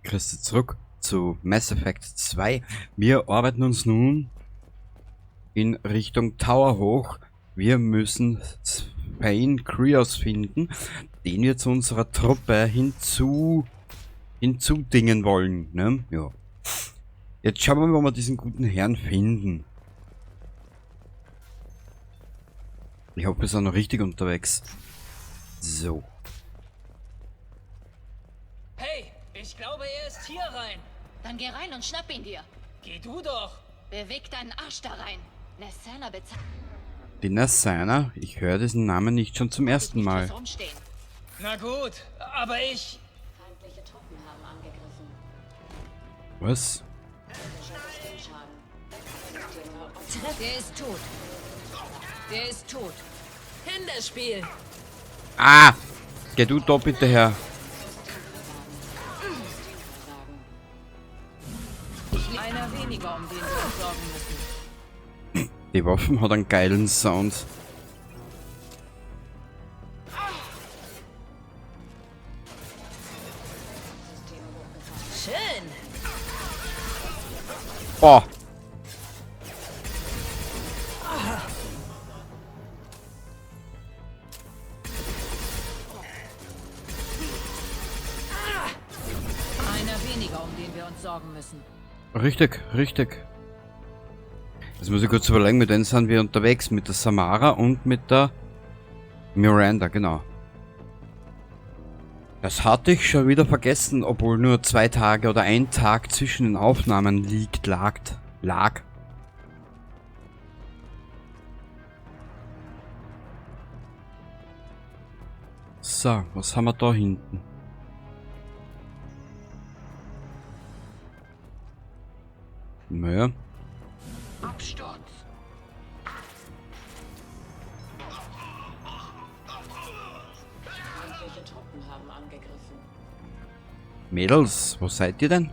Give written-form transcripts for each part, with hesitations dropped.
Grüße zurück zu Mass Effect 2. Wir arbeiten uns nun in Richtung Tower hoch. Wir müssen Thane Krios finden, den wir zu unserer Truppe hinzudingen wollen. Ne? Ja. Jetzt schauen wir mal, wo wir diesen guten Herrn finden. Ich hoffe, wir sind noch richtig unterwegs. So. Hey, ich glaube, er ist hier rein. Dann geh rein und schnapp ihn dir. Geh du doch. Beweg deinen Arsch da rein. Nassana bezahlt Die Nassana? Ich höre diesen Namen nicht schon zum ersten dich nicht Mal. fürs Rumstehen. Na gut, aber ich... Feindliche Truppen haben angegriffen. Was? Der ist tot. Der ist tot. Hinterspiel. Ah! Geh du da bitte her. Einer weniger, um den wir uns sorgen müssen. Die Waffen hat einen geilen Sound. Schön. Boah. Einer weniger, um den wir uns sorgen müssen. Richtig, richtig. Jetzt muss ich kurz überlegen, mit wem sind wir unterwegs? Mit der Samara und mit der Miranda, genau. Das hatte ich schon wieder vergessen, obwohl nur 2 Tage oder ein Tag zwischen den Aufnahmen liegt, lag. So, was haben wir da hinten? Naja. Absturz. Feindliche Truppen haben angegriffen. Mädels, wo seid ihr denn?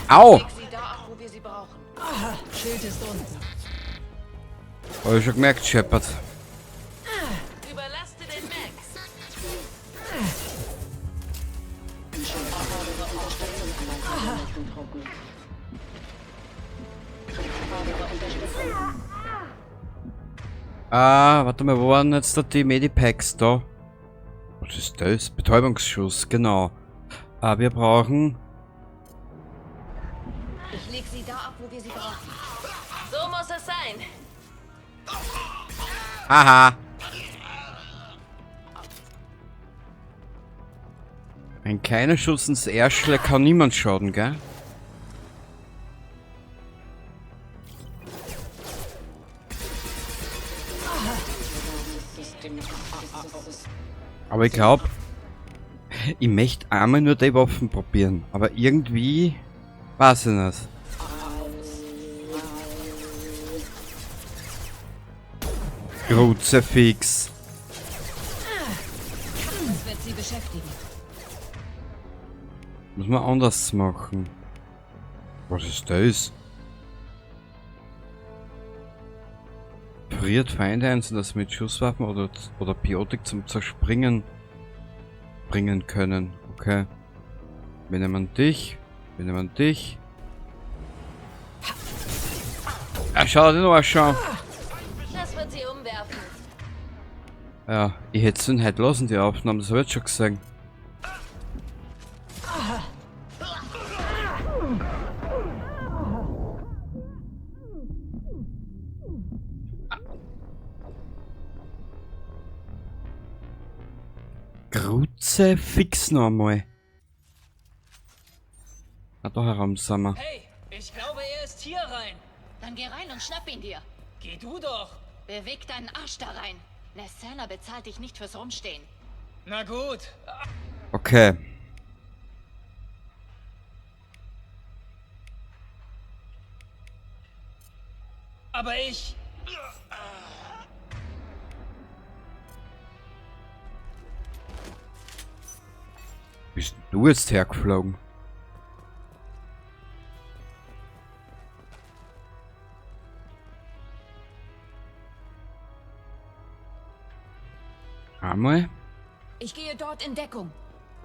Au! Leg sie da ab, wo wir sie brauchen. Schild ist unten. Hab ich schon gemerkt, Shepard. Überlaste den Max. Ah, warte mal, wo waren jetzt da die Medipacks da? Was ist das? Betäubungsschuss, genau. Ah, wir brauchen... Ich leg sie da ab, wo wir sie brauchen. So muss es sein. Haha. Ein kleiner Schuss ins Ärschle kann niemand schaden, gell? Aber ich glaub, ich möchte einmal nur die Waffen probieren. Aber irgendwie weiß ich nicht. Kruzifix. Das wird sie beschäftigen. Muss man anders machen. Was ist das? Friert Feinde ein, sodass sie mit Schusswaffen oder Biotik zum Zerspringen bringen können. Okay. Wir nehmen dich. Wir nehmen dich. Ah, schau dir den Arsch an. Das wird sie umwerfen. Ja, ich hätte es heute lassen, die Aufnahme, das hab ich jetzt schon gesehen. Kruzifix noch einmal. Ah, da herum sind wir. Hey, ich glaube, er ist hier rein. Dann geh rein und schnapp ihn dir. Geh du doch. Beweg deinen Arsch da rein. Nassana bezahlt dich nicht fürs Rumstehen. Na gut. Okay. Aber ich... Bist du jetzt hergeflogen? Einmal. Ich gehe dort in Deckung.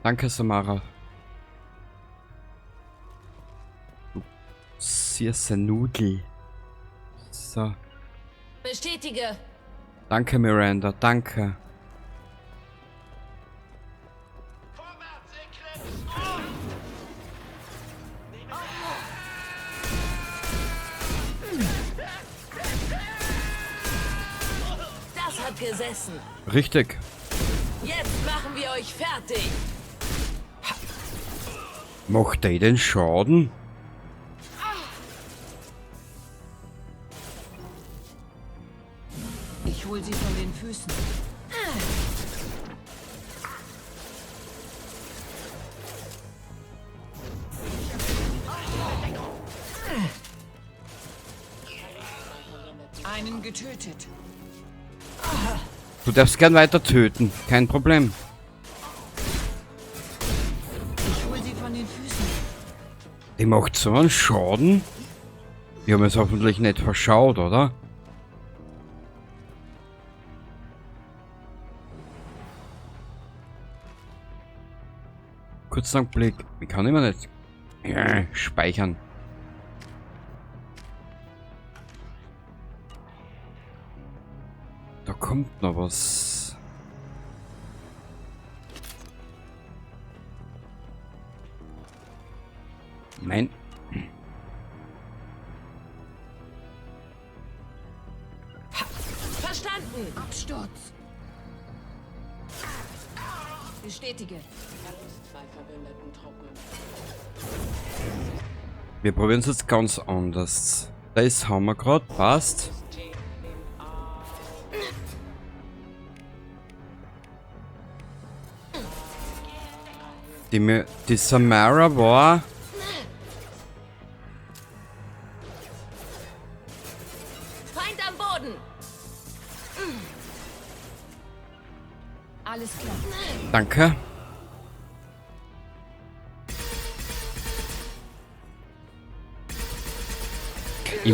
Danke, Samara. süße Nudel. So. Bestätige. Danke, Miranda, danke. Das hat gesessen. Richtig. Jetzt machen wir euch fertig. Macht der den Schaden? Ich hol sie von den Füßen. Einen getötet. Du darfst gern weiter töten, kein Problem. Ich hol sie von den Füßen. Die macht so einen Schaden. Die haben es hoffentlich nicht verschaut, oder? Kurzer Blick. Ich kann immer nicht speichern. Da kommt noch was. Nein. Verstanden. Absturz. Bestätige. Verlust bei verbündeten Truppen. Wir probieren es jetzt ganz anders. Das haben wir gerade, passt. Die Samara war... Feind am Boden. Alles klar. Danke. Ich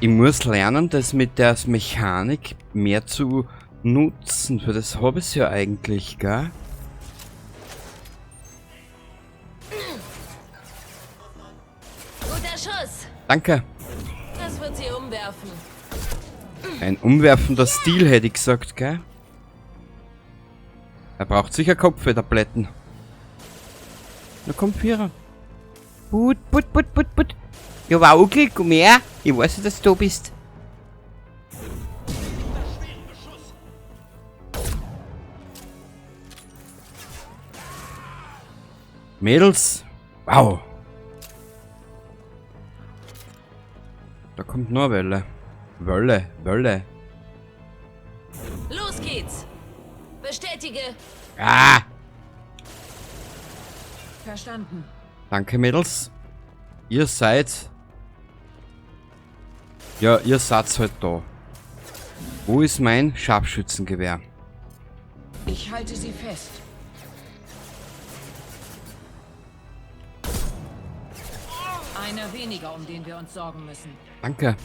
muss lernen, das mit der Mechanik mehr zu nutzen. Für das hab ich's ja eigentlich, gell? Guter Schuss. Danke. Das wird sie umwerfen. Ein umwerfender Stil, hätte ich gesagt, gell? Er braucht sicher Kopfweh-Tabletten. Na komm, Vierer. Put, put, put, put, put. Ja, Waukel, komm her. Ich weiß ja, dass du da bist. Mädels. Wow. Da kommt noch eine Welle. Wölle, Wölle. Los geht's. Bestätige. Ah! Verstanden. Danke, Mädels. Ihr seid... Ja, ihr seid halt da. Wo ist mein Scharfschützengewehr? Ich halte sie fest. Einer weniger, um den wir uns sorgen müssen. Danke.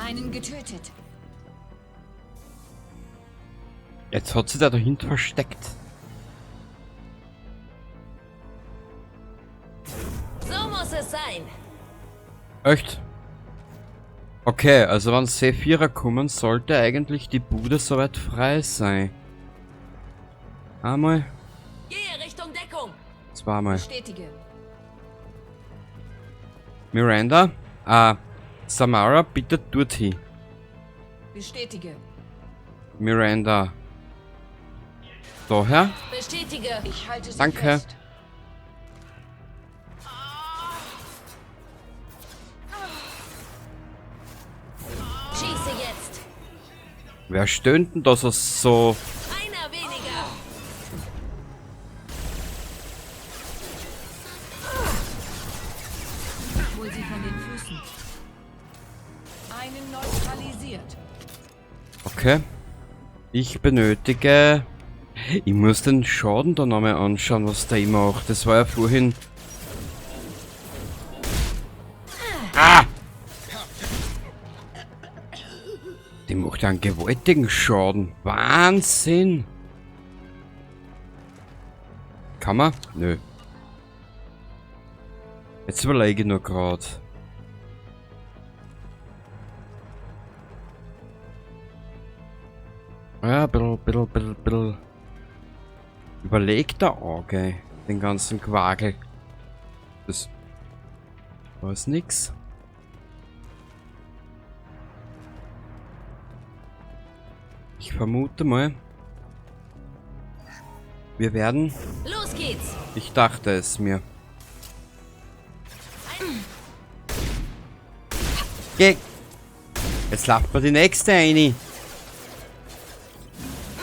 Einen getötet. Jetzt hat sie da dahinter versteckt. So muss es sein. Echt? Okay, also wenn C4er kommen, sollte eigentlich die Bude soweit frei sein. Einmal. Gehe Richtung Deckung. Zweimal. Bestätige. Miranda? Samara, bitte dorthin. Bestätige. Miranda. Daher? Bestätige. Ich halte sie Danke. fest. Schieße jetzt. Wer stöhnt denn da so? Einer weniger. Ich hol sie von den Füßen. Einen neutralisiert. Okay. Ich benötige... Ich muss den Schaden da nochmal anschauen, was der immer macht. Das war ja vorhin... Ah! Die macht ja einen gewaltigen Schaden. Wahnsinn! Kann man? Nö. Jetzt überlege ich nur gerade. Ja, ein bisschen. Überlegt der Auge den ganzen Quagel. Das war es nix. Ich vermute mal, wir werden... Los geht's! Ich dachte es mir. Geh! Jetzt lacht man die nächste rein.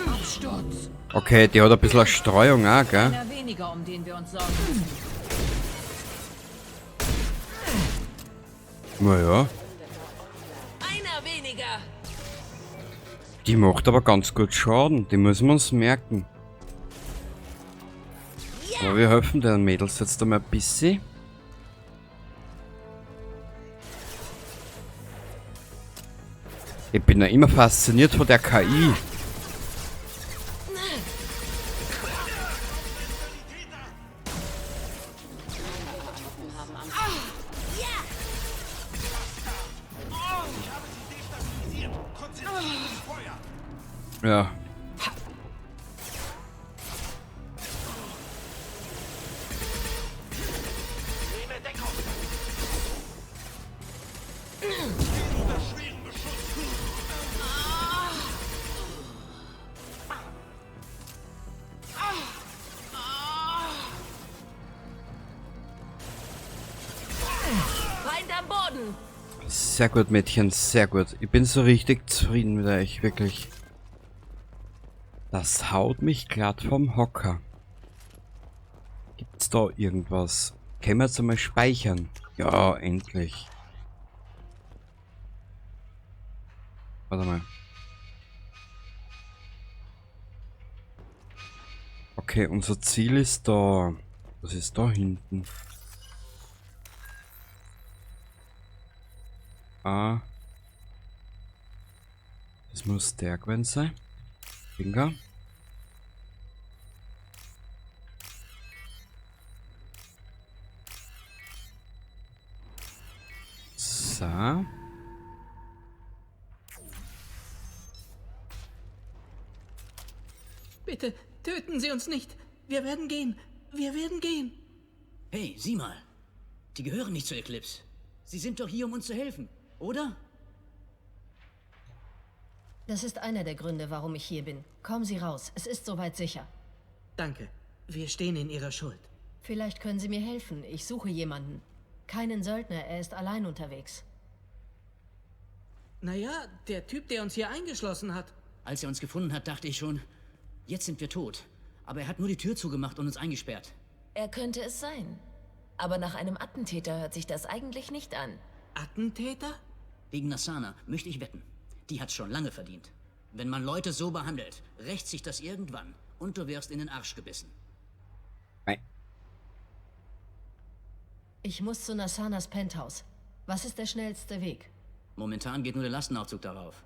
Absturz. Okay, die hat ein bisschen eine Streuung auch, gell? Einer weniger, um den wir uns sorgen müssen. Naja. Einer weniger. Die macht aber ganz gut Schaden, die müssen wir uns merken. Aber wir helfen den Mädels jetzt einmal ein bisschen. Ich bin ja immer fasziniert von der KI. Ja. Feind am Boden. Sehr gut, Mädchen, sehr gut. Ich bin so richtig zufrieden mit euch, wirklich. Das haut mich glatt vom Hocker. Gibt's da irgendwas? Können wir jetzt einmal speichern? Ja, endlich. Warte mal. Okay, unser Ziel ist da. Was ist da hinten? Ah. Das muss der gewesen sein. Finger. So. Bitte, töten Sie uns nicht. Wir werden gehen. Wir werden gehen. Hey, sieh mal. Die gehören nicht zu Eclipse. Sie sind doch hier, um uns zu helfen, oder? Das ist einer der Gründe, warum ich hier bin. Kommen Sie raus, es ist soweit sicher. Danke. Wir stehen in Ihrer Schuld. Vielleicht können Sie mir helfen. Ich suche jemanden. Keinen Söldner, er ist allein unterwegs. Naja, der Typ, der uns hier eingeschlossen hat. Als er uns gefunden hat, dachte ich schon, jetzt sind wir tot. Aber er hat nur die Tür zugemacht und uns eingesperrt. Er könnte es sein. Aber nach einem Attentäter hört sich das eigentlich nicht an. Attentäter? Wegen Nassana möchte ich wetten. Die hat's schon lange verdient. Wenn man Leute so behandelt, rächt sich das irgendwann und du wirst in den Arsch gebissen. Nein. Ich muss zu Nassanas Penthouse. Was ist der schnellste Weg? Momentan geht nur der Lastenaufzug darauf.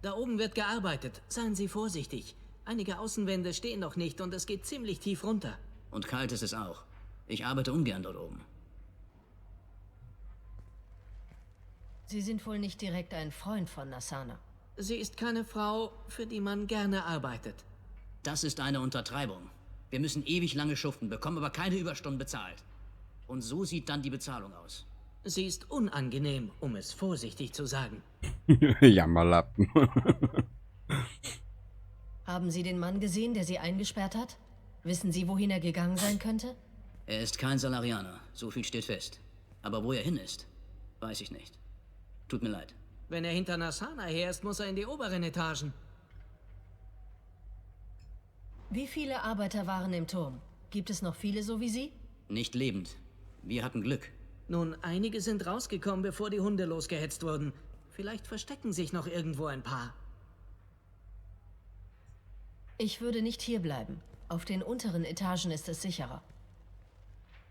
Da oben wird gearbeitet. Seien Sie vorsichtig. Einige Außenwände stehen noch nicht und es geht ziemlich tief runter. Und kalt ist es auch. Ich arbeite ungern dort oben. Sie sind wohl nicht direkt ein Freund von Nassana. Sie ist keine Frau, für die man gerne arbeitet. Das ist eine Untertreibung. Wir müssen ewig lange schuften, bekommen aber keine Überstunden bezahlt. Und so sieht dann die Bezahlung aus. Sie ist unangenehm, um es vorsichtig zu sagen. Jammerlappen. Haben Sie den Mann gesehen, der Sie eingesperrt hat? Wissen Sie, wohin er gegangen sein könnte? Er ist kein Salarianer, so viel steht fest. Aber wo er hin ist, weiß ich nicht. Tut mir leid. Wenn er hinter Nassana her ist, muss er in die oberen Etagen. Wie viele Arbeiter waren im Turm? Gibt es noch viele so wie Sie? Nicht lebend. Wir hatten Glück. Nun, einige sind rausgekommen, bevor die Hunde losgehetzt wurden. Vielleicht verstecken sich noch irgendwo ein paar. Ich würde nicht hier bleiben. Auf den unteren Etagen ist es sicherer.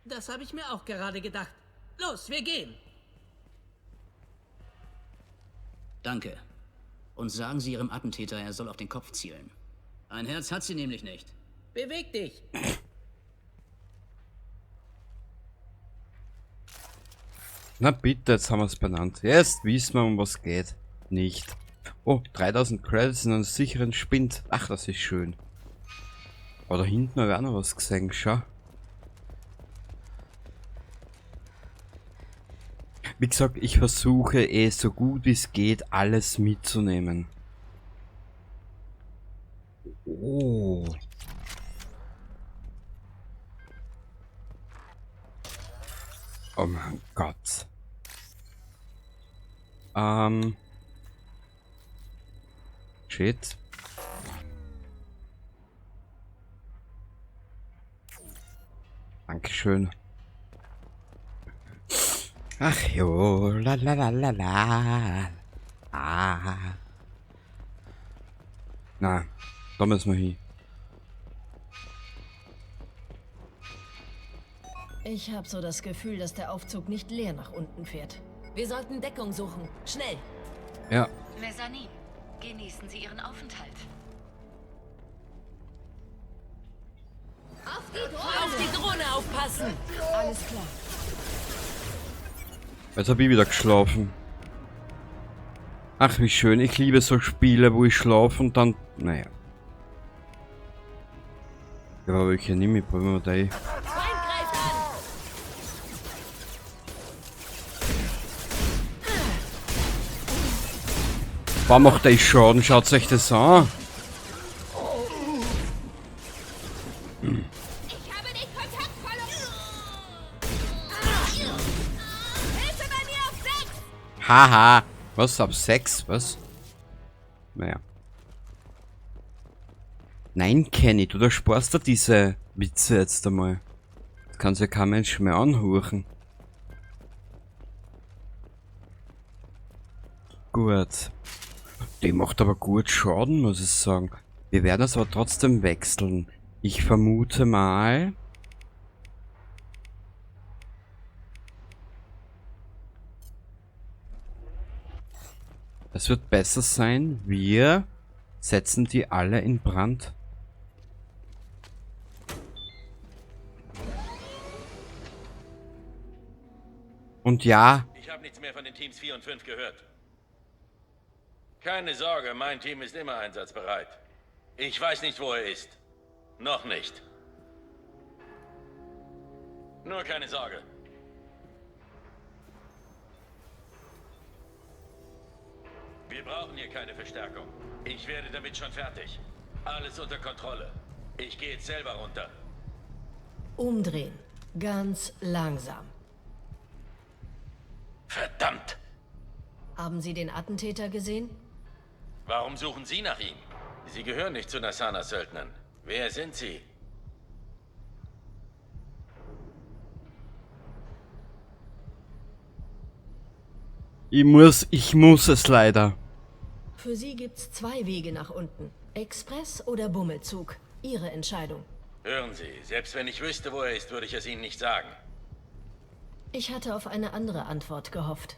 Das habe ich mir auch gerade gedacht. Los, wir gehen. Danke. Und sagen Sie Ihrem Attentäter, er soll auf den Kopf zielen. Ein Herz hat sie nämlich nicht. Beweg dich. Na bitte, jetzt haben wir es benannt. Jetzt wissen wir, um was geht. Nicht. Oh, 3000 Credits in einem sicheren Spind. Ach, das ist schön. Aber da hinten habe ich auch noch was gesehen, schau. Wie gesagt, ich versuche eh so gut wie es geht, alles mitzunehmen. Oh. Oh mein Gott. Shit. Dankeschön. Ach jo, la la la la la. Ah. Na, da müssen wir hin. Ich habe so das Gefühl, dass der Aufzug nicht leer nach unten fährt. Wir sollten Deckung suchen. Schnell. Ja. Mezzanin, genießen Sie Ihren Aufenthalt. Auf die Drohne aufpassen! Alles klar. Jetzt hab ich wieder geschlafen. Ach, wie schön. Ich liebe so Spiele, wo ich schlafe und dann... Naja. Ja, aber welche nehme ich? Probieren wir die. Feind greift an! Boah, macht der Schaden? Schaut euch das an. Ich habe den Kontakt verloren. Hilfe bei mir auf 6! Haha. Was? Ab 6? Was? Naja. Nein, Kenny, du da sparst dir diese Witze jetzt einmal. Das kann sich ja kein Mensch mehr anhören. Gut. Die macht aber gut Schaden, muss ich sagen. Wir werden es aber trotzdem wechseln. Ich vermute mal... Es wird besser sein, wir setzen die alle in Brand. Und ja. Ich habe nichts mehr von den Teams 4 und 5 gehört. Keine Sorge, mein Team ist immer einsatzbereit. Ich weiß nicht, wo er ist. Noch nicht. Nur keine Sorge. Wir brauchen hier keine Verstärkung. Ich werde damit schon fertig. Alles unter Kontrolle. Ich gehe jetzt selber runter. Umdrehen. Ganz langsam. Verdammt! Haben Sie den Attentäter gesehen? Warum suchen Sie nach ihm? Sie gehören nicht zu Nassanas Söldnern. Wer sind Sie? Ich muss es leider. Für Sie gibt's 2 Wege nach unten. Express oder Bummelzug. Ihre Entscheidung. Hören Sie, selbst wenn ich wüsste, wo er ist, würde ich es Ihnen nicht sagen. Ich hatte auf eine andere Antwort gehofft.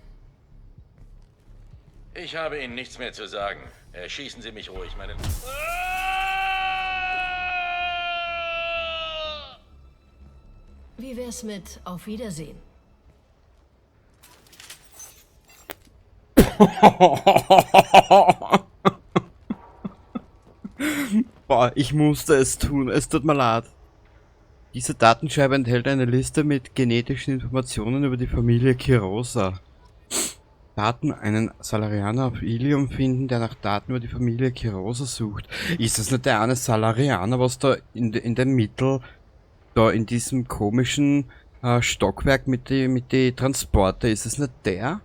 Ich habe Ihnen nichts mehr zu sagen. Erschießen Sie mich ruhig, meine... Wie wär's mit Auf Wiedersehen? Boah, ich musste es tun. Es tut mir leid. Diese Datenscheibe enthält eine Liste mit genetischen Informationen über die Familie Kirosa. Daten einen Salarianer auf Ilium finden, der nach Daten über die Familie Kirosa sucht. Ist das nicht der eine Salarianer, was da in dem Mittel, da in diesem komischen Stockwerk mit die Transporter, ist das nicht der?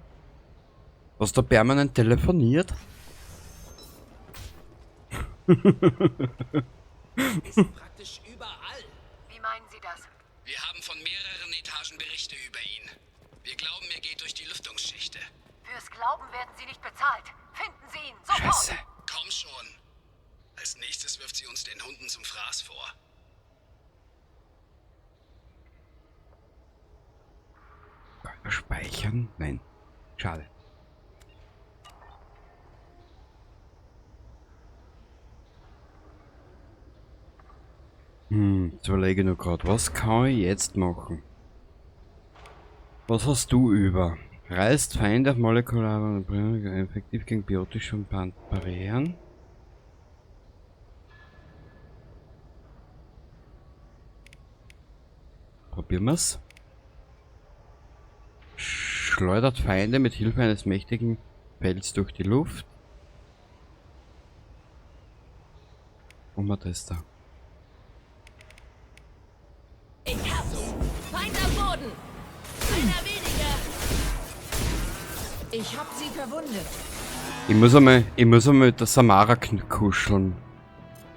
Was da permanent telefoniert? Ist praktisch überall. Wie meinen Sie das? Wir haben von mehreren Etagen Berichte über ihn. Wir glauben, er geht durch die Lüftungsschächte. Fürs Glauben werden Sie nicht bezahlt. Finden Sie ihn sofort. Scheiße. Komm schon. Als nächstes wirft sie uns den Hunden zum Fraß vor. Kann ich speichern? Nein. Schade. Jetzt überlege ich nur grad, was kann ich jetzt machen? Was hast du über? Reißt Feinde auf molekulare effektiv gegen biotische und Barrieren. Probieren wir's. Schleudert Feinde mit Hilfe eines mächtigen Felds durch die Luft. Und mal das da. Ich hab's! Feind am Boden! Einer weniger! Ich hab sie verwundet. Ich muss einmal mit der Samara kuscheln.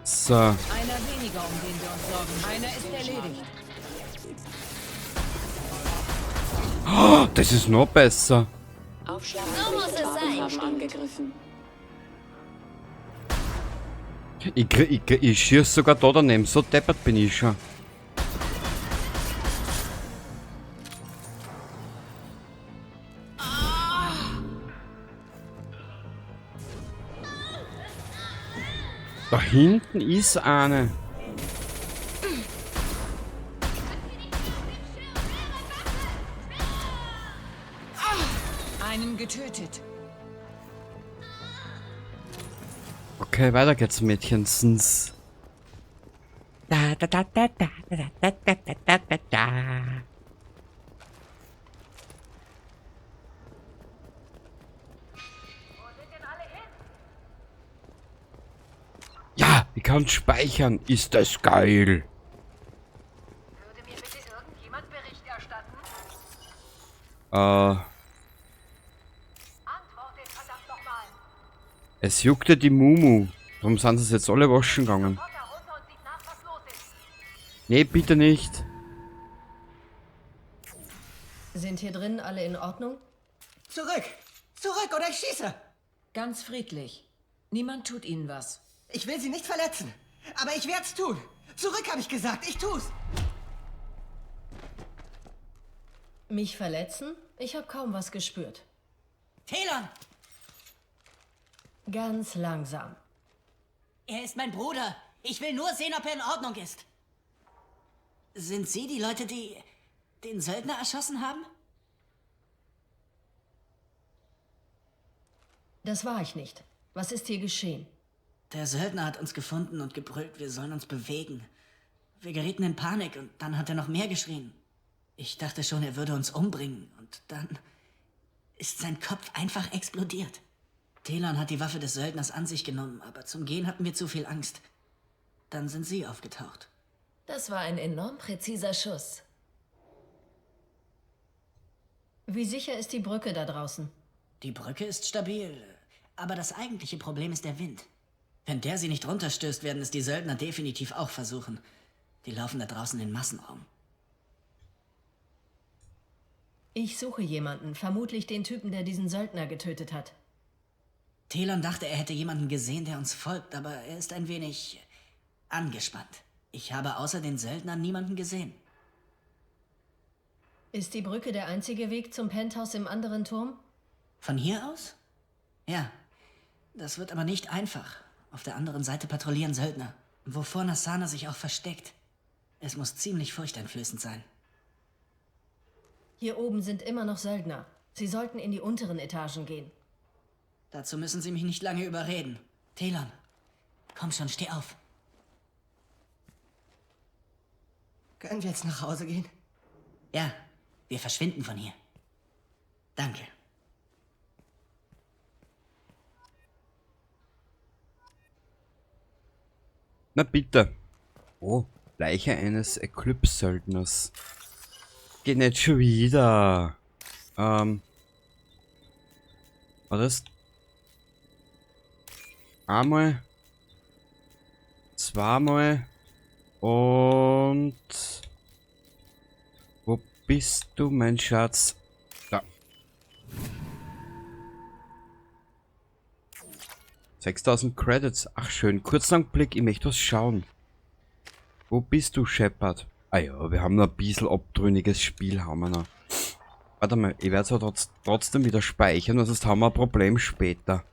So. Einer weniger, um den wir uns sorgen. Einer ist erledigt. Oh, das ist noch besser. So muss es sein. Haben angegriffen. Ich schieß sogar da daneben. So deppert bin ich schon. Da hinten ist eine. Einen getötet. Okay, weiter geht's, Mädchensens. Da da da da da da da da da da da da. Ja, ich kann speichern. Ist das geil. Würde mir bitte irgendjemand Bericht erstatten? Antwortet verdammt nochmal. Es juckte die Mumu. Warum sind sie jetzt alle waschen gegangen? Nee, bitte nicht. Sind hier drin alle in Ordnung? Zurück! Zurück oder ich schieße! Ganz friedlich. Niemand tut ihnen was. Ich will sie nicht verletzen, aber ich werd's tun. Zurück, habe ich gesagt. Ich tu's. Mich verletzen? Ich habe kaum was gespürt. Telon! Ganz langsam. Er ist mein Bruder. Ich will nur sehen, ob er in Ordnung ist. Sind Sie die Leute, die den Söldner erschossen haben? Das war ich nicht. Was ist hier geschehen? Der Söldner hat uns gefunden und gebrüllt, wir sollen uns bewegen. Wir gerieten in Panik und dann hat er noch mehr geschrien. Ich dachte schon, er würde uns umbringen und dann ist sein Kopf einfach explodiert. Telon hat die Waffe des Söldners an sich genommen, aber zum Gehen hatten wir zu viel Angst. Dann sind sie aufgetaucht. Das war ein enorm präziser Schuss. Wie sicher ist die Brücke da draußen? Die Brücke ist stabil, aber das eigentliche Problem ist der Wind. Wenn der sie nicht runterstößt, werden es die Söldner definitiv auch versuchen. Die laufen da draußen in Massen rum. Ich suche jemanden, vermutlich den Typen, der diesen Söldner getötet hat. Telon dachte, er hätte jemanden gesehen, der uns folgt, aber er ist ein wenig angespannt. Ich habe außer den Söldnern niemanden gesehen. Ist die Brücke der einzige Weg zum Penthouse im anderen Turm? Von hier aus? Ja. Das wird aber nicht einfach. Auf der anderen Seite patrouillieren Söldner. Wovor Nassana sich auch versteckt. Es muss ziemlich furchteinflößend sein. Hier oben sind immer noch Söldner. Sie sollten in die unteren Etagen gehen. Dazu müssen Sie mich nicht lange überreden. Telon, komm schon, steh auf. Können wir jetzt nach Hause gehen? Ja, wir verschwinden von hier. Danke. Na bitte. Oh, Leiche eines Eclipse-Söldners. Geht nicht schon wieder. War das? Einmal. Zweimal. Und... Wo bist du, mein Schatz? Da. 6000 Credits. Ach schön. Kurzer Blick, ich möchte was schauen. Wo bist du, Shepard? Ah ja, wir haben noch ein bisschen abtrünniges Spiel, haben wir noch. Warte mal, ich werde es aber trotzdem wieder speichern, sonst haben wir ein Problem später.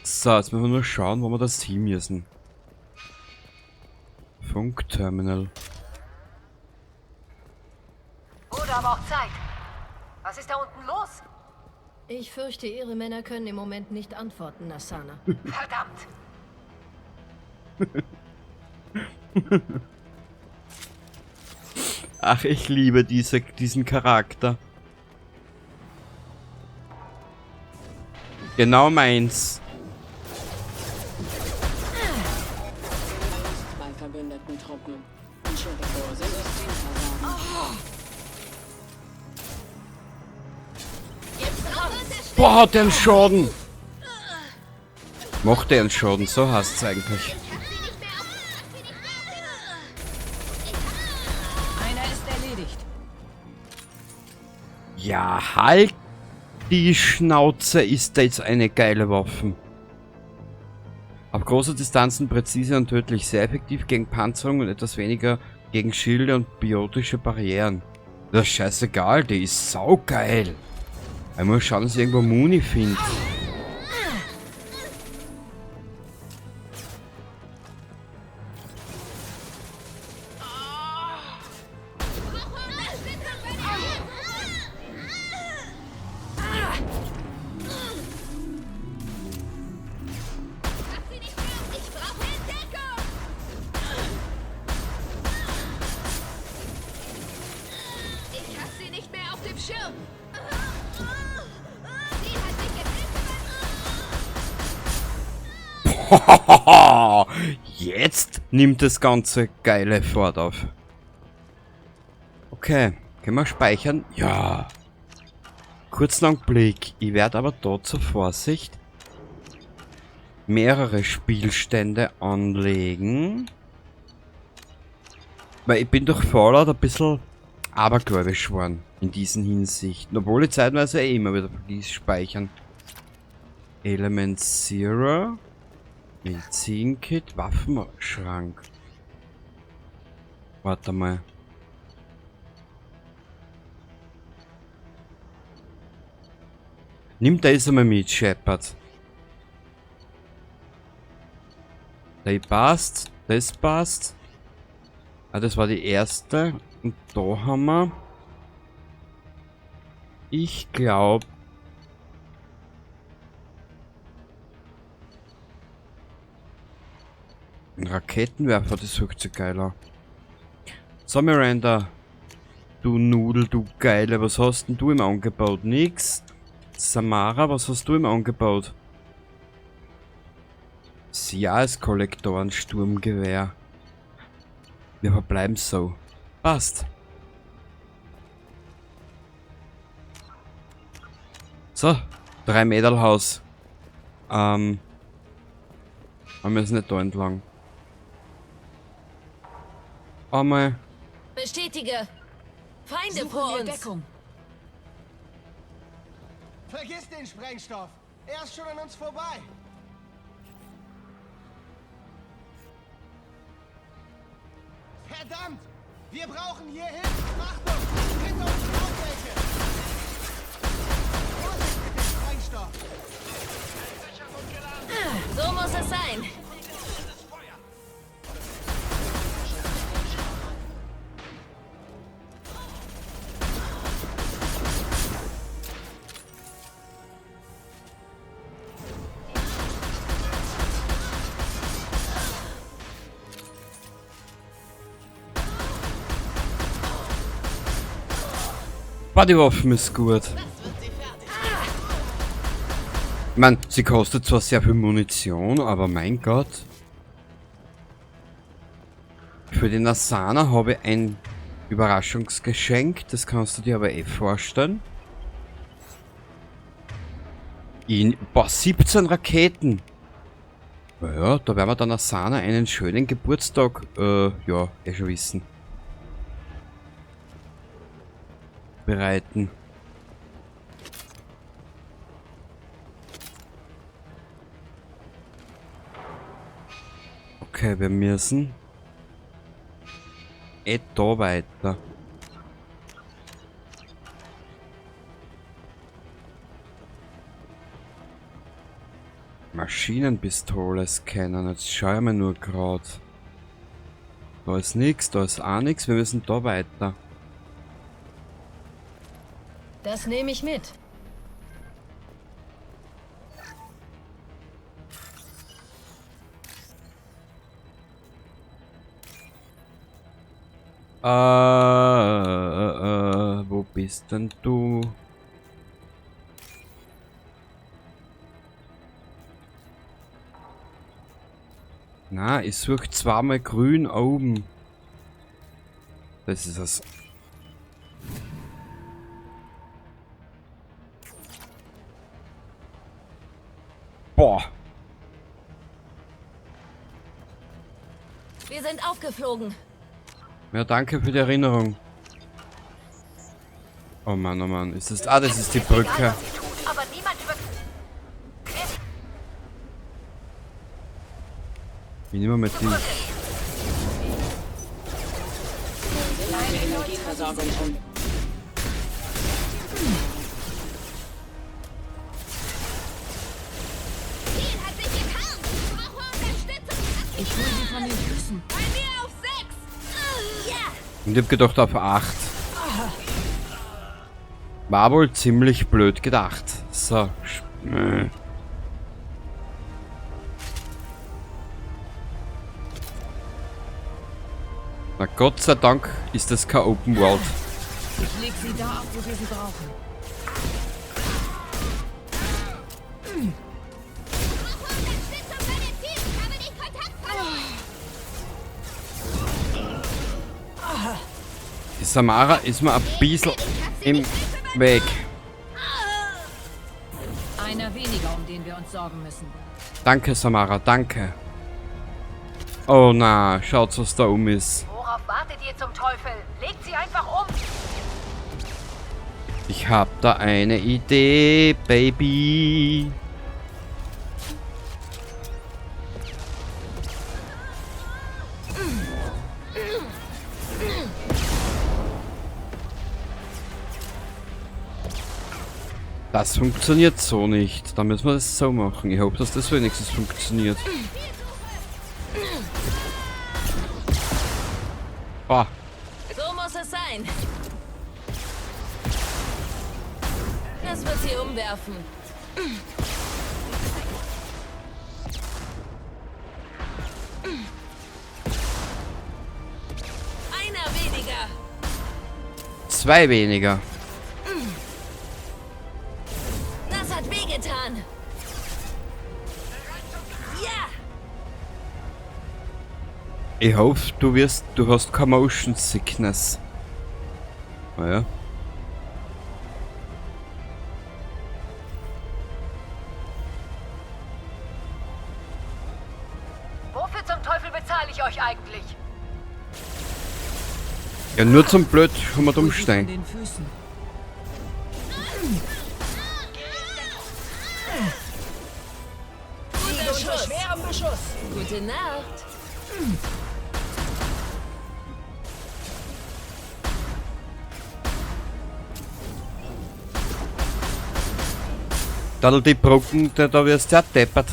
So, jetzt müssen wir nur schauen, wo wir das hin müssen. Funkterminal. Oder aber auch Zeit. Was ist da unten los? Ich fürchte, Ihre Männer können im Moment nicht antworten, Nassana. Verdammt! Ach, ich liebe diesen Charakter. Genau meins. Bei verbündeten Truppen. Systemversagen. Boah, hat der einen Schaden! Macht der einen Schaden, so heißt's eigentlich. Einer ist erledigt. Ja, halt die Schnauze, ist da jetzt eine geile Waffe. Auf große Distanzen präzise und tödlich, sehr effektiv gegen Panzerung und etwas weniger gegen Schilde und biotische Barrieren. Das ist scheißegal, die ist saugeil. Ich muss schauen, dass ich irgendwo Muni finde. Ich hab sie nicht mehr auf dem Schirm. Sie hat sich jetzt. Jetzt nimmt das ganze geile Fahrt auf. Okay, können wir speichern? Ja. Kurzen Augenblick. Ich werde aber dort zur Vorsicht mehrere Spielstände anlegen. Weil ich bin durch Fallout ein bisschen abergläubisch geworden in diesen Hinsichten. Obwohl ich zeitweise eh immer wieder vergiss speichern. Element Zero. Medizinkit, Waffenschrank. Warte mal. Nimm das einmal mit, Shepard. Der passt, das passt. Ah, das war die erste. Und da haben wir... Ich glaube... Ein Raketenwerfer, das wirkt so geiler. So, Miranda. Du Nudel, du Geile. Was hast denn du im Angebot? Nix. Samara, was hast du im Angebot? Das Jahreskollektoren Sturmgewehr. Wir verbleiben so. Passt. So, 3 Mädelhaus. Wir müssen nicht da entlang. Einmal. Bestätige. Feinde Suche vor mir uns. Deckung. Vergiss den Sprengstoff. Er ist schon an uns vorbei. Verdammt! Wir brauchen hier Hilfe! Achtung! Hinter uns sind auch welche! Vorsicht mit dem Sprengstoff! So muss es sein. Boah, die Waffen ist gut. Ich mein, sie kostet zwar sehr viel Munition, aber mein Gott. Für den Asana habe ich ein Überraschungsgeschenk. Das kannst du dir aber eh vorstellen. Boah, 17 Raketen. Naja, da werden wir dann Asana einen schönen Geburtstag, ja, eh schon wissen. Bereiten. Okay, wir müssen eh da weiter. Maschinenpistole scannen. Jetzt schau ich mir nur grad. Da ist nix, da ist auch nix. Wir müssen da weiter. Das nehme ich mit. Wo bist denn du? Na, ich suche zweimal grün oben. Das ist es. Boah. Wir sind aufgeflogen. Ja, danke für die Erinnerung. Oh Mann, oh Mann. Ist das... Ah, das ist die Brücke. Ich nehme mal die. Meine Energieversorgung um. Ich hol sie von den Füßen. Bei mir auf 6! Ja! Und ich hab gedacht auf 8. War wohl ziemlich blöd gedacht. So. Na Gott sei Dank ist das kein Open World. Ich leg sie da ab, wo wir sie brauchen. Die Samara ist mir ein bisschen im Weg. Einer weniger, um den wir uns sorgen müssen. Danke, Samara, danke. Oh na, schaut, was da um ist. Worauf wartet ihr zum Teufel? Legt sie einfach um! Ich hab da eine Idee, Baby. Das funktioniert so nicht. Da müssen wir das so machen. Ich hoffe, dass das wenigstens funktioniert. Ah. So muss es sein. Das wird sie umwerfen. Einer weniger. 2 weniger. Das hat wehgetan. Ja. Ich hoffe, du hast keine Motion Sickness. Naja. Wofür zum Teufel bezahle ich euch eigentlich? Ja, nur zum Blöd haben wir umsteigen. Guter Schuss. Schwerem Beschuss. Gute Nacht. Da die Brücken, da wirst du ja deppert.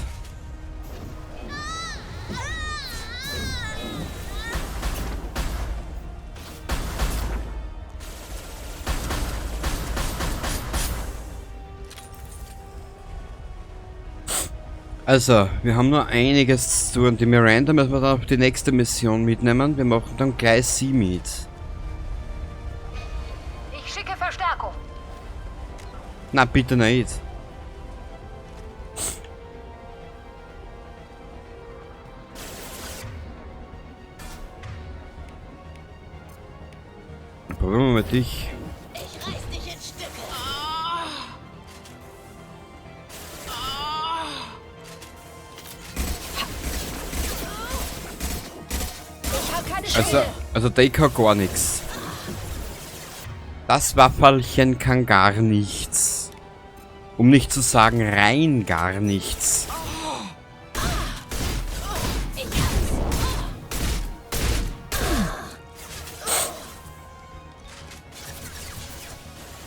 Also, wir haben noch einiges zu tun. Die Miranda müssen wir dann auf die nächste Mission mitnehmen. Wir machen dann gleich sie mit. Ich schicke Verstärkung. Na, bitte nicht. Probieren wir mal dich. Ich reiß dich in Stücke. Ich hab keine Schilde. Also der kann gar nichts. Das Wafferlchen kann gar nichts. Um nicht zu sagen, rein gar nichts.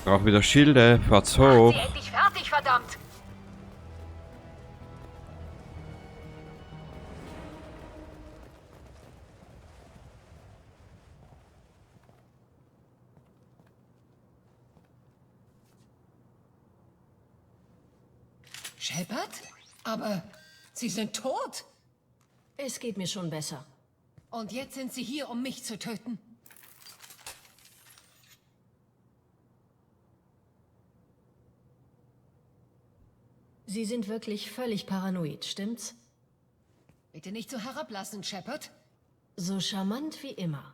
Brauch wieder Schilde, fahrt's hoch. Macht sie endlich fertig, verdammt! Shepard? Aber Sie sind tot. Es geht mir schon besser. Und jetzt sind Sie hier, um mich zu töten. Sie sind wirklich völlig paranoid, stimmt's? Bitte nicht so herablassend, Shepard. So charmant wie immer.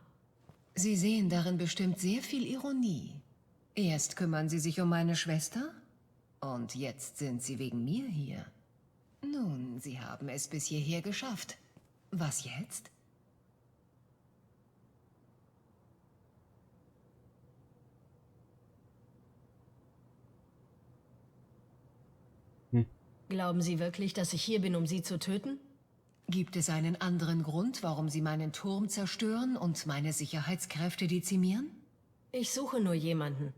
Sie sehen darin bestimmt sehr viel Ironie. Erst kümmern Sie sich um meine Schwester und jetzt sind Sie wegen mir hier. Nun, Sie haben es bis hierher geschafft. Was jetzt? Glauben Sie wirklich, dass ich hier bin, um Sie zu töten? Gibt es einen anderen Grund, warum Sie meinen Turm zerstören und meine Sicherheitskräfte dezimieren? Ich suche nur jemanden.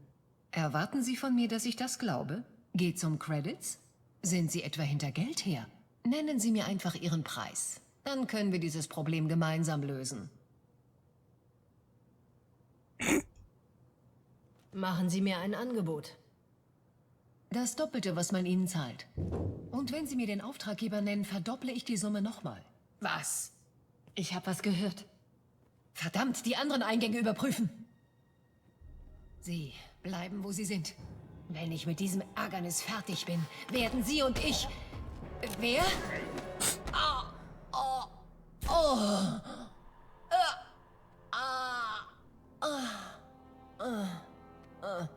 Erwarten Sie von mir, dass ich das glaube? Geht's um Credits? Sind Sie etwa hinter Geld her? Nennen Sie mir einfach Ihren Preis. Dann können wir dieses Problem gemeinsam lösen. Machen Sie mir ein Angebot. Das Doppelte, was man Ihnen zahlt. Und wenn Sie mir den Auftraggeber nennen, verdopple ich die Summe nochmal. Was? Ich habe was gehört. Verdammt, die anderen Eingänge überprüfen. Sie bleiben, wo Sie sind. Wenn ich mit diesem Ärgernis fertig bin, werden Sie und ich... Wer? Ah, oh, oh. Ah, ah, ah, ah.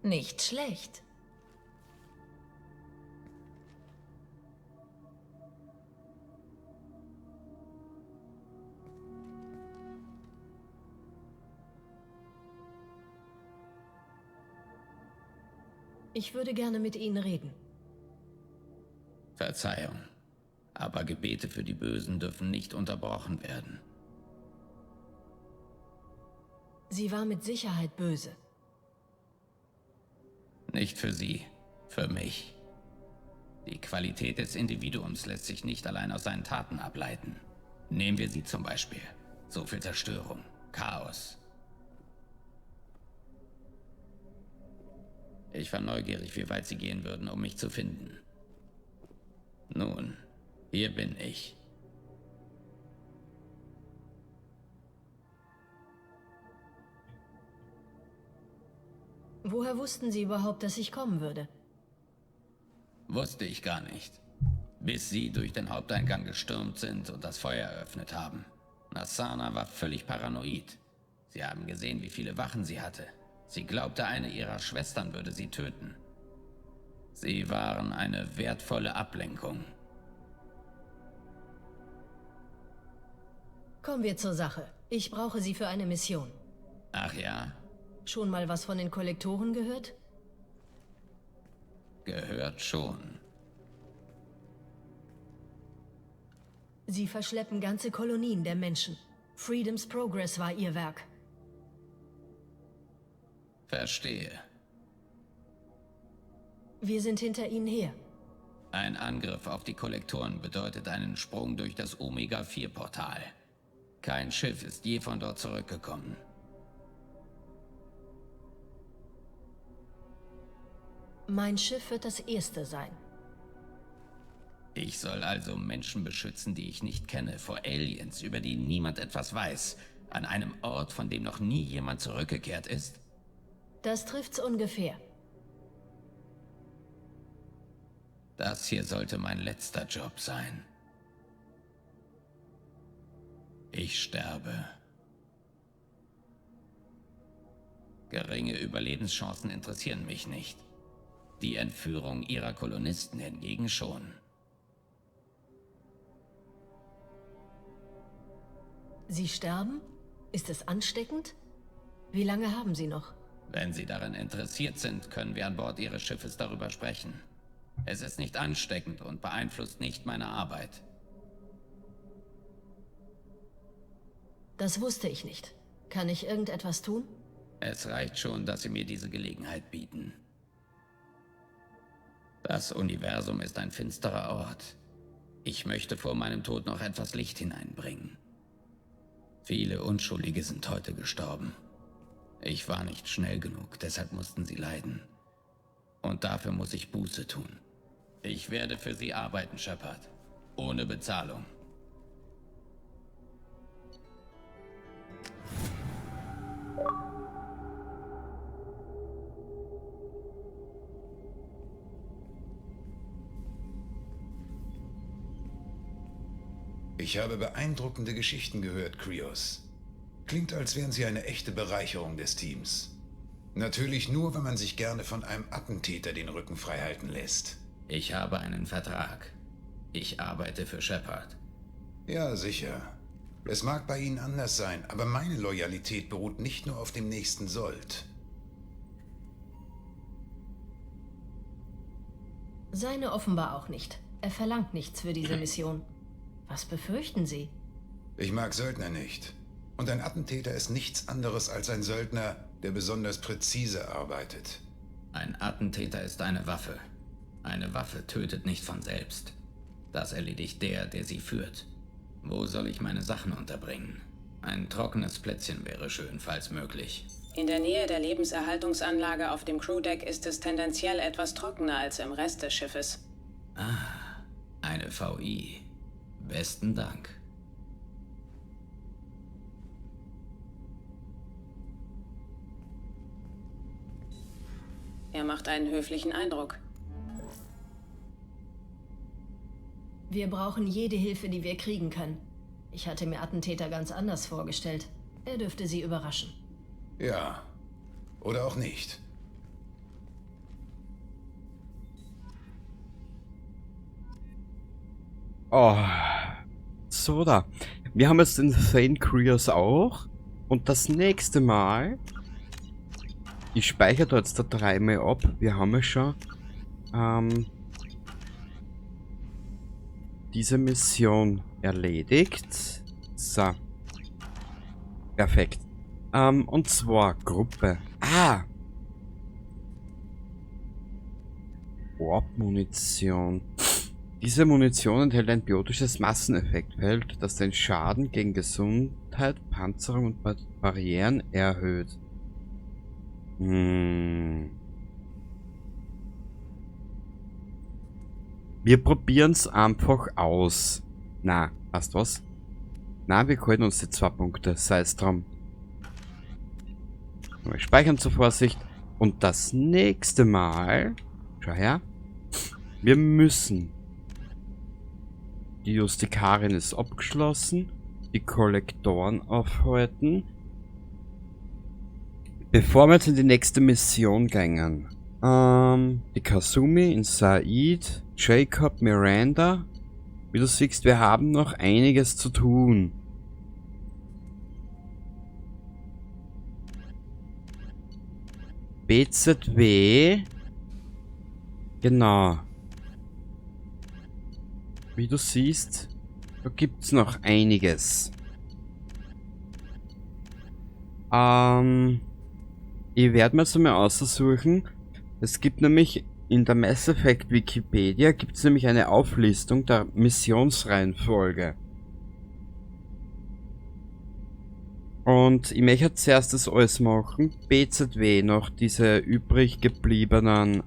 Nicht schlecht. Ich würde gerne mit Ihnen reden. Verzeihung, aber Gebete für die Bösen dürfen nicht unterbrochen werden. Sie war mit Sicherheit böse. Nicht für Sie, für mich. Die Qualität des Individuums lässt sich nicht allein aus seinen Taten ableiten. Nehmen wir sie zum Beispiel. So viel Zerstörung, Chaos. Ich war neugierig, wie weit sie gehen würden, um mich zu finden. Nun, hier bin ich. Woher wussten Sie überhaupt, dass ich kommen würde? Wusste ich gar nicht. Bis sie durch den Haupteingang gestürmt sind und das Feuer eröffnet haben. Nassana war völlig paranoid. Sie haben gesehen, wie viele Wachen sie hatte. Sie glaubte, eine ihrer Schwestern würde sie töten. Sie waren eine wertvolle Ablenkung. Kommen wir zur Sache. Ich brauche Sie für eine Mission. Ach ja, Schon mal was von den Kollektoren gehört? gehört schon. Sie verschleppen ganze Kolonien der Menschen. Freedom's Progress war ihr Werk. Verstehe. Wir sind hinter ihnen her. Ein Angriff auf die Kollektoren bedeutet einen Sprung durch das Omega-4-Portal. Kein Schiff ist je von dort zurückgekommen. Mein Schiff wird das erste sein. Ich soll also Menschen beschützen, die ich nicht kenne, vor Aliens, über die niemand etwas weiß, an einem Ort, von dem noch nie jemand zurückgekehrt ist? Das trifft's ungefähr. Das hier sollte mein letzter Job sein. Ich sterbe. Geringe Überlebenschancen interessieren mich nicht. Die Entführung ihrer Kolonisten hingegen schon. Sie sterben? Ist es ansteckend? Wie lange haben Sie noch? Wenn Sie daran interessiert sind, können wir an Bord Ihres Schiffes darüber sprechen. Es ist nicht ansteckend und beeinflusst nicht meine Arbeit. Das wusste ich nicht. Kann ich irgendetwas tun? Es reicht schon, dass Sie mir diese Gelegenheit bieten. Das Universum ist ein finsterer Ort. Ich möchte vor meinem Tod noch etwas Licht hineinbringen. Viele Unschuldige sind heute gestorben. Ich war nicht schnell genug, deshalb mussten sie leiden. Und dafür muss ich Buße tun. Ich werde für Sie arbeiten, Shepard. Ohne Bezahlung. Ich habe beeindruckende Geschichten gehört, Krios. Klingt, als wären Sie eine echte Bereicherung des Teams. Natürlich nur, wenn man sich gerne von einem Attentäter den Rücken freihalten lässt. Ich habe einen Vertrag. Ich arbeite für Shepard. Ja, sicher. Es mag bei Ihnen anders sein, aber meine Loyalität beruht nicht nur auf dem nächsten Sold. Seine offenbar auch nicht. Er verlangt nichts für diese Mission. Was befürchten Sie? Ich mag Söldner nicht. Und ein Attentäter ist nichts anderes als ein Söldner, der besonders präzise arbeitet. Ein Attentäter ist eine Waffe. Eine Waffe tötet nicht von selbst. Das erledigt der, der sie führt. Wo soll ich meine Sachen unterbringen? Ein trockenes Plätzchen wäre schön, falls möglich. In der Nähe der Lebenserhaltungsanlage auf dem Crewdeck ist es tendenziell etwas trockener als im Rest des Schiffes. Ah, eine VI. Besten Dank. Er macht einen höflichen Eindruck. Wir brauchen jede Hilfe, die wir kriegen können. Ich hatte mir Attentäter ganz anders vorgestellt. Er dürfte Sie überraschen. Ja. Oder auch nicht. Oh. So da. Wir haben jetzt den Thane Krios auch. Und das nächste Mal... Ich speichere da jetzt da dreimal ab. Wir haben ja schon... diese Mission erledigt. So. Perfekt. Und zwar Gruppe. Ah! Warp-Munition. Diese Munition enthält ein biotisches Masseneffektfeld, das den Schaden gegen Gesundheit, Panzerung und Barrieren erhöht. Wir probieren's einfach aus. Na, weißt du was? Na, wir halten uns die 2 Punkte, sei es drum. Wir speichern zur Vorsicht. Und das nächste Mal, schau her, wir müssen. Die Justikarin ist abgeschlossen. Die Kollektoren aufhalten. Bevor wir jetzt in die nächste Mission gehen. Die Kasumi in Zaeed, Jacob, Miranda. Wie du siehst, wir haben noch einiges zu tun. BZW. Genau. Wie du siehst, da gibt's noch einiges. Ich werde mir jetzt einmal aussuchen. Es gibt nämlich in der Mass Effect Wikipedia gibt's nämlich eine Auflistung der Missionsreihenfolge. Und ich möchte zuerst das alles machen. BZW noch diese übrig gebliebenen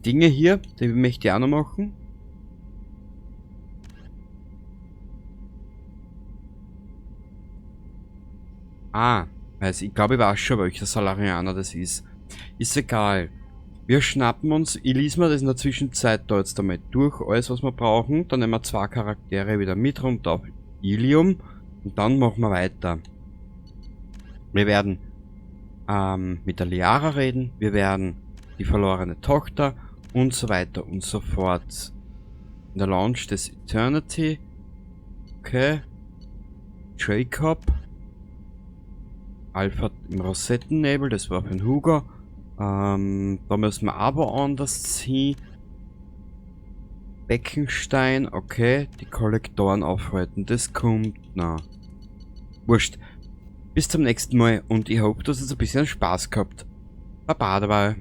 Dinge hier, die möchte ich auch noch machen. Ah, also ich glaube, ich weiß schon, welcher Salarianer das ist. Ist egal. Wir schnappen uns, ich lese mir das in der Zwischenzeit da jetzt einmal durch, alles was wir brauchen. Dann nehmen wir 2 Charaktere wieder mit runter auf Ilium. Und dann machen wir weiter. Wir werden mit der Liara reden, wir werden die verlorene Tochter und so weiter und so fort. In der Lounge des Eternity. Okay. Jacob. Alpha im Rosettennebel, das war für den Hugo. Da müssen wir aber anders hin. Beckenstein, okay. Die Kollektoren aufhalten, das kommt noch. Wurscht. Bis zum nächsten Mal und ich hoffe, dass ihr ein bisschen Spaß gehabt. Baba dabei.